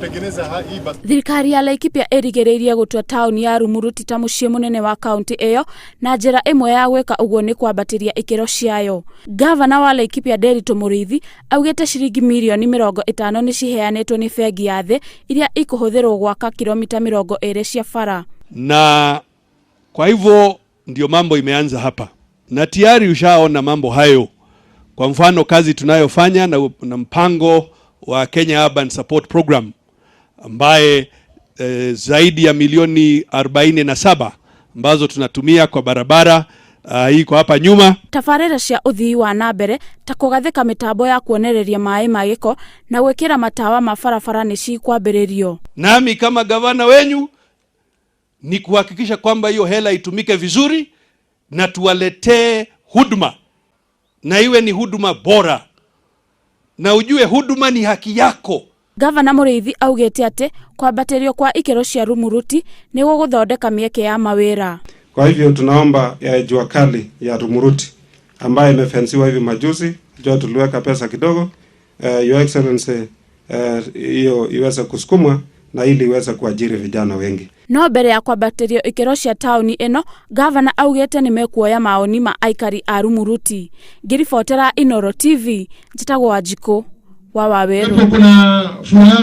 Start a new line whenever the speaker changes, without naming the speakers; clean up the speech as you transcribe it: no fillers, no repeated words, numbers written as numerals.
Kutengeneza hii basi.
Thirikari ya Laikipia ĩrigĩrĩirie gũtua taũni ya Rumuruti ta mũciĩ mũnene wa kaunti ĩyo na njĩra ĩmwe ya gwĩka ũguo nĩ kwambatĩria ikĩro ciayo. Gavana wa Laikipia Nderitu Mũrĩithi augĩte ciringi mirioni 50 nĩ ciheanĩtwo nĩ bengi ya thĩ iria ikũhũthĩrwo gwaka kilomita 20 cia bara.
Na kwa hivyo ndio mambo imeanza hapa na tayari ushaona mambo hayo. Kwa mfano kazi tunayofanya na mpango wa Kenya Urban Support Program ambaye zaidi ya milioni 47 ambazo tunatumia kwa barabara hii kwa hapa nyuma.
Tabarĩra cia ũthii wa na mbere ta kũgathĩka mĩtambo ya kuonereria maĩ ma gĩko na gwĩkĩra matawa ma barabara nĩ cikwambĩrĩrio.
Nami kama gavana wenyu ni kuhakikisha kwamba hiyo hela itumike vizuri na tuwaletee huduma na iwe ni huduma bora, na ujue huduma ni haki yako.
Gavana Mũrĩithi augĩte atĩ kwambatĩrio kwa ikĩro cia Rumuruti nĩ gũgũthondeka mĩeke ya mawĩra.
Kwa hivyo tunaomba ya jua kali ya Rumuruti ambayo imefensiwa hivi majuzi, jua tuliweka pesa kidogo, Your Excellency, hiyo iweze kusukumwa na ili iweze kuajiri vijana wengi.
No mbere ya kwambatĩrio ikĩro cia taũni ĩno, gavana augĩte nĩ mekuoya maoni ma aikari a Rumuruti. Ngĩribotera Inooro TV, njĩtagwo Wanjikũ wa Wawerũ.
Kuna furaha.